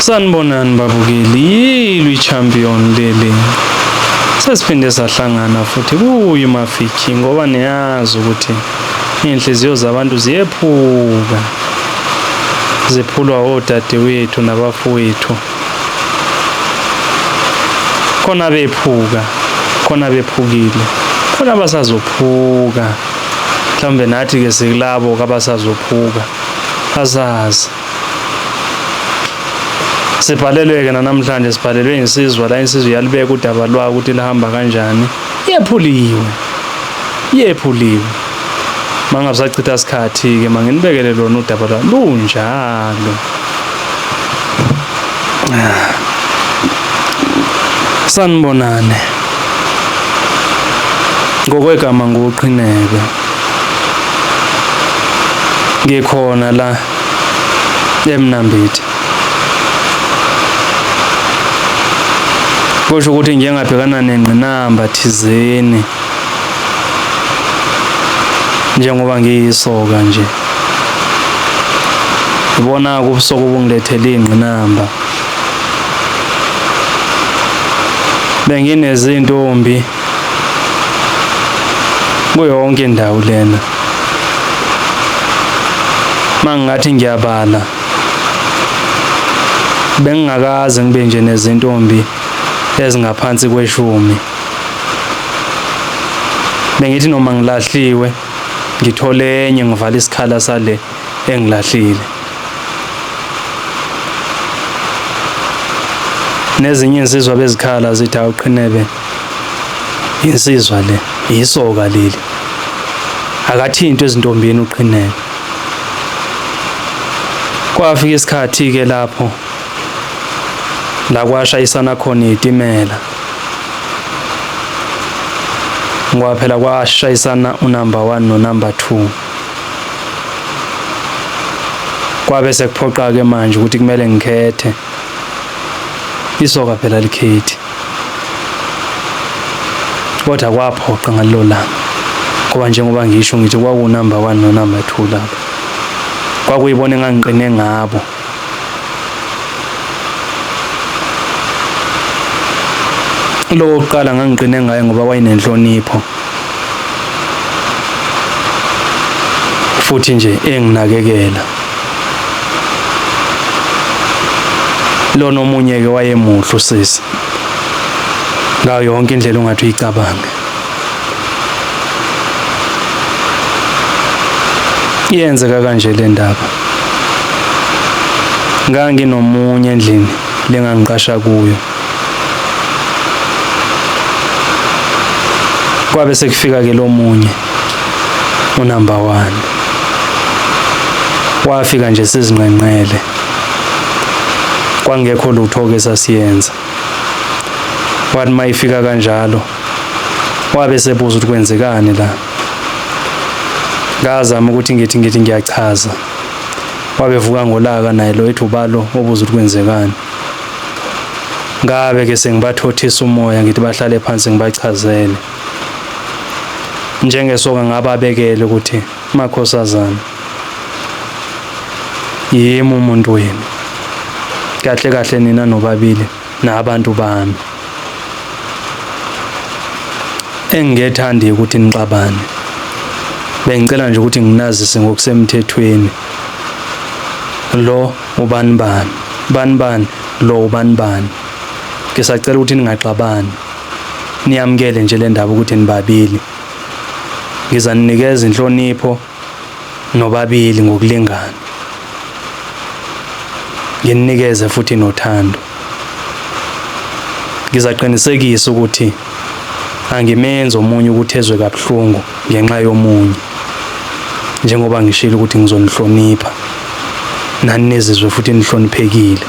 Sanibonani babukeli, yilwi champion leli. Sesiphinde sahlangana futhi kuyo Mafiki ngoba niyazi ukuthi inhliziyo zabantu ziyephuka. Ziphulwa odadewethu nabafowethu. Khona bephuka, khona bephukile, khona basazophuka. Mhlawumbe nathi ke sikulabo kabasazophuka. Azazi. Sibhalelwe-ke nanamhlanje sibhalelwe insizwa la insizwa iyalibeka udaba lwayo ukuthi lihamba kanjani. Yephuliwe. Yephuliwe. Mangabe sachitha sikhathi-ke manginibekele lona udaba lwayo lunjalo. Sanibonani. Ngokwegama nguQhinebe. Ngikhona la eMnambithi. Kusho ukuthi ngiye ngabhekana nengqinamba thizeni njengoba ngiyisoka nje. Ngibona ubusoka obungilethele ingqinamba. Benginezintombi kuyo yonke indawo lena. Mangingathi ngiyabala bengingakaze ngibe nje nezintombi ezingaphansi kweshumi. Bengithi noma ngilahliwe ngithole enye ngivale isikhala sale engilahlile. Nezinye insizwa bezikhala zithi awuqhinebe insizwa le yisoka leli. Akathintwe ezintombini uqhinebe. Kwafika isikhathi ke lapho la kwashayisana khona izitimela. Ngoba phela kwashayisana unumber 1 no number 2. Kwabe sekuphoqa-ke manje ukuthi kumele ngikhethe. Isoka phela likhethi. Kodwa kwaphoqa ngalelo langa. Ngoba njengoba ngisho ngithi kwakunumber 1 no number 2 lapho. Kwakuyibona engangiqine ngabo. Lo wokuqala ngangiqine ngaye ngoba wayenenhlonipho. Futhi nje enginakekela. Lona omunye ke wayemuhle usisi. Ngayo yonke indlela ongathi uyicabange. Iyenzeka kanje le ndaba. Nganginomunye endlini lengangiqasha kuyo. Kwabe sekufika ke lomunye unumber 1. Wafika nje sizinqenqele. Kwangekho lutho ke sasiyenza. Wathi mayifika kanjalo wabe sebuza ukuthi kwenzekani la. Ngazama ukuthi ngithi ngithi ngiyachaza. Wabe vuka ngolaka naye lo ethi ubalo obuza ukuthi kwenzekani. Ngabe ke sengibathothisa umoya ngithi bahlale phansi ngibachazele. Njengesoka ngababekele ukuthi makhosazana yimi umuntu wenu. Kahle kahle nina nobabili nabantu bami. Engingethandi ukuthi nixabane. Bengicela nje ukuthi nginazise ngokusemthethweni. Lo ubani bani, bani bani, lo ubani bani. Ngisacela ukuthi ningaxabani. Niyamukele nje le ndaba ukuthi nibabili. Ngizaninikeza inhlonipho nobabili ngokulingana. Nginikeze futhi nothando. Ngizaqinisekisa ukuthi angimenzi omunye ukuthi ezwe kabuhlungu ngenxa yomunye. Njengoba ngishilo ukuthi ngizonihlonipha nani nizizwe futhi nihloniphekile.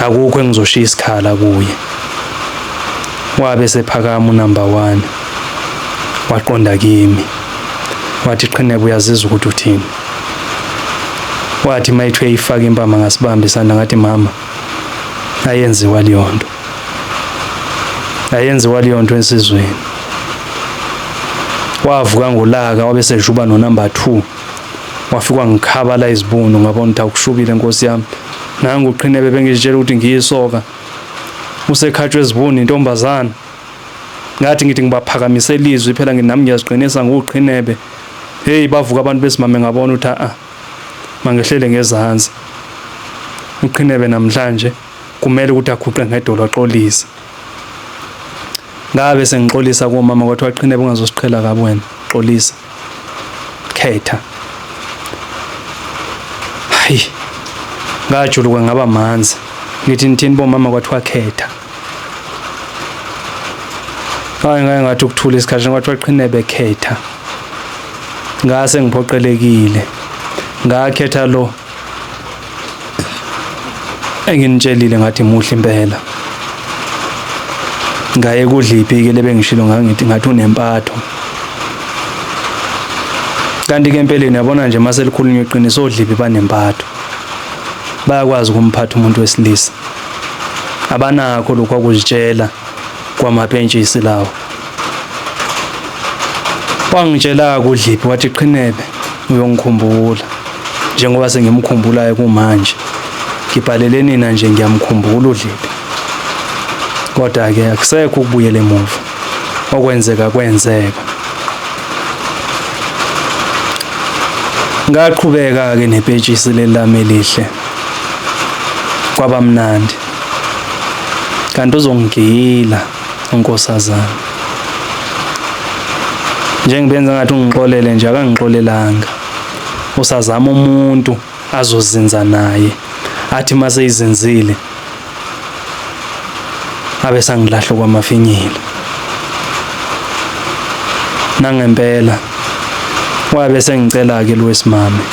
Akukho engizoshiya isikhala kuye. Wabe sephakama unumber 1 waqonda kimi. Wathi Qhinebe uyazizwa ukuthi uthini. Wathi mayithi uyayifaka impama ngasibamba isandla ngathi mama ayenziwa leyo nto. Ayenziwa leyo nto ensizweni. Wavuka ngolaka wabe sejuba no number 2. Wafika ngikhaba la izibunu ngabona ukuthi akushubile nkosi yami. Nangu uQhinebe bengizitshela ukuthi ngiyisoka. Usekhatshwe ezibuni intombazana. Ngathi ngithi ngibaphakamise ilizwi phela ngithi nami ngiyaziqinisa nguQhinebe. Hey bavuka abantu besimame ngabona ukuthi a mangehlele ngezansi. UQhinebe namhlanje kumele ukuthi aguqe ngedolo axolise. Ngabe sengixolisa komama kwathiwa Qhinebe ungazosiqhela kabi wena xolisa. Khetha. Hayi. Ngajuluka ngaba manzi. Ngithi nithini bomama kwathiwa khetha. Hayi ngaye ngathi ukuthula isikhathi kwathiwa Qhinebe khetha. Ngase ngiphoqelekile. Ngakhetha lo enginitshelile ngathi muhle impela. Ngaye kudliphi ke lebengishilo ngangithi ngathi unempatho. Kanti ke empeleni yabona nje mase likhulunywa iqiniso odlipi banempatho. Bayakwazi ukumphatha umuntu wesilisa. Abanakho lokho akuzitshela kwamapentshisi lawo. Wangitshela kudliphi wathi Qhinebe uyongikhumbula njengoba sengimkhumbulayo kumanje. Ngibhalele nina nje ngiyamkhumbula uDliphi. Kodwa ke akusekho ukubuyela emuva. Okwenzeka kwenzeka. Ngaqhubeka ke nepetshisi lelami elihle. Kwaba mnandi. Kanti uzongigila unkosazana. Njengibenza ngathi ungixolele nje akangixolelanga. Usazama umuntu azozinza naye. Athi mase izinzile abe sangilahla kwamafinyila. Nangempela wabe sengicela-ke lo wesimame.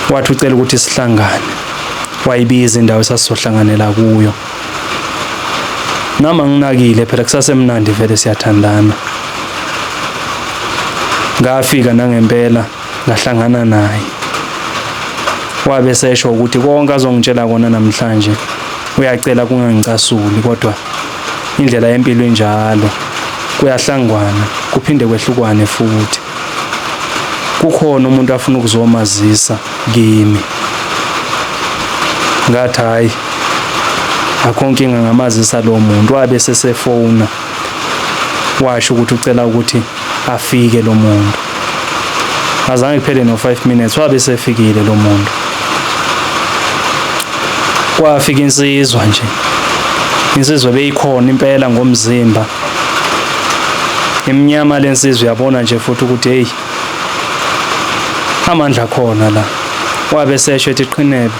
Wathi ucela ukuthi sihlangane. Wayibiza indawo esasizohlanganela kuyo. Nami anginakile phela kusasemnandi vele siyathandana. Ngafika nangempela ngahlangana naye. Wabe esesho ukuthi konke azongitshela kona namhlanje uyacela kungangicasuli kodwa indlela yempilo injalo kuyahlangwana kuphinde kwehlukwane futhi. Kukhona umuntu afuna ukuzomazisa kimi. Ngathi hhayi akho nkinga ngamazisa lo muntu wabe sesefona washo ukuthi ucela ukuthi afike lo muntu. Azange kuphele no 5 minutes wabe sefikile lo muntu. Kwafika insizwa nje. Insizwa beyikhona impela ngomzimba. Imnyama lensizwa yabona nje futhi ukuthi hey amandla khona la. Wabe sesho ethi Qhinebe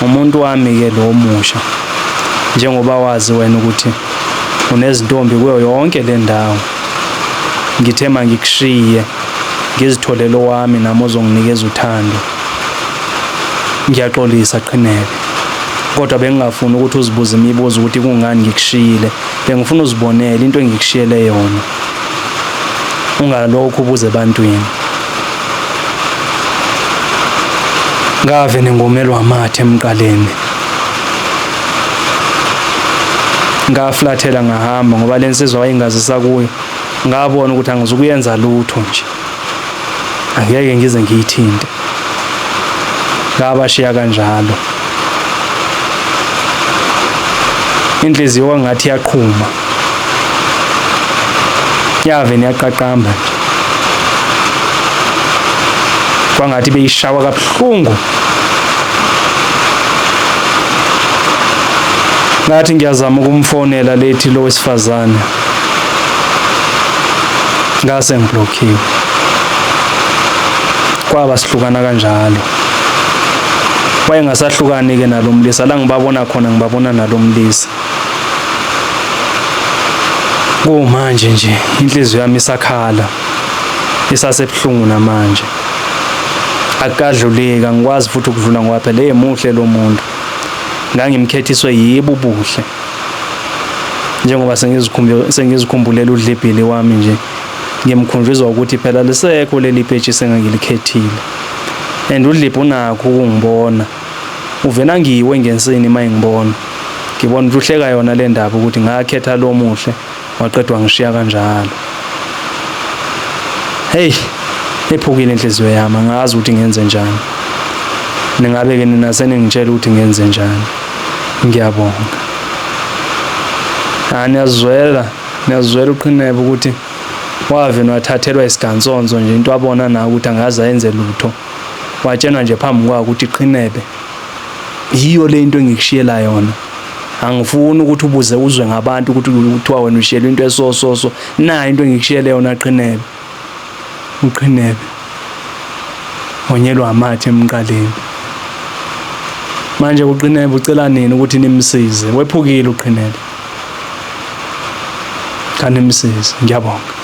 umuntu wami ke lo omusha. Njengoba wazi wena ukuthi unezintombi kuyo yonke le ndawo. Ngithe mangikushiye ngizitholele owami nami ozonginikeza uthando. Ngiyaxolisa Qhinebe. Kodwa bengingafuni ukuthi uzibuze imibuzo ukuthi kungani ngikushiyile. Bengifuna uzibonele into engikushiyele yona. Ungalokhu ubuze ebantwini. Ngave ningomelwa amathe emqaleni. Ngaflathela ngahamba ngoba le nsizwa wayengazisa kuyo. Ngabona ukuthi angizukuyenza lutho nje. Angeke ngize ngiyithinte. Ngabashiya kanjalo. Inhliziyo kwangathi yaqhuma. Yave niyaqaqamba nje. Kwangathi beyishawa kabuhlungu. Ngathi ngiyazama ukumfonela lethi lo wesifazane. Ngase ngiblockiwe. Kwaba sihlukana kanjalo. Wayengasahlukani ke nalomlisa la ngibabona khona ngibabona nalomlisa. Kumanje nje inhliziyo yami isakhala. Isasebuhlungu namanje. Akukadluleki angikwazi futhi ukudlula ngoba phela emuhle lo muntu. Ngangimkhethiswe yibo ubuhle. Njengoba sengizikhumbulela udlibhili wami nje ngimkhunjuzwa ukuthi phela lisekho leli page sengangilikhethile. And udlibhi unakho ukungibona. Uvena ngiwe ngensini uma engibona. Ngibona ukuthi uhleka yona le ndaba ukuthi ngakhetha lo muhle waqedwa ngishiya kanjalo. Hey, ephukile inhliziyo yami angazi ukuthi ngenze njani. Ningabe-ke nina seningitshela ukuthi ngenze njani. Ngiyabonga. Ah, niyazwela, niyazwela uQhinebe ukuthi wavele wathathelwa isigansonso nje into abona nawe ukuthi angaze ayenze lutho. Watshenwa nje phambi kwakhe ukuthi Qhinebe yiyo le into engikushiyela yona. Angifuni ukuthi ubuze uzwe ngabantu ukuthi kuthiwa wena ushiyelwe into esososo. Nayo into engikushiyele yona Qhinebe. UQhinebe wonyelwa amathe emqaleni. Manje uQhinebe ucela nini ukuthi nimsize? Wephukile uQhinebe. Kanimsize. Ngiyabonga.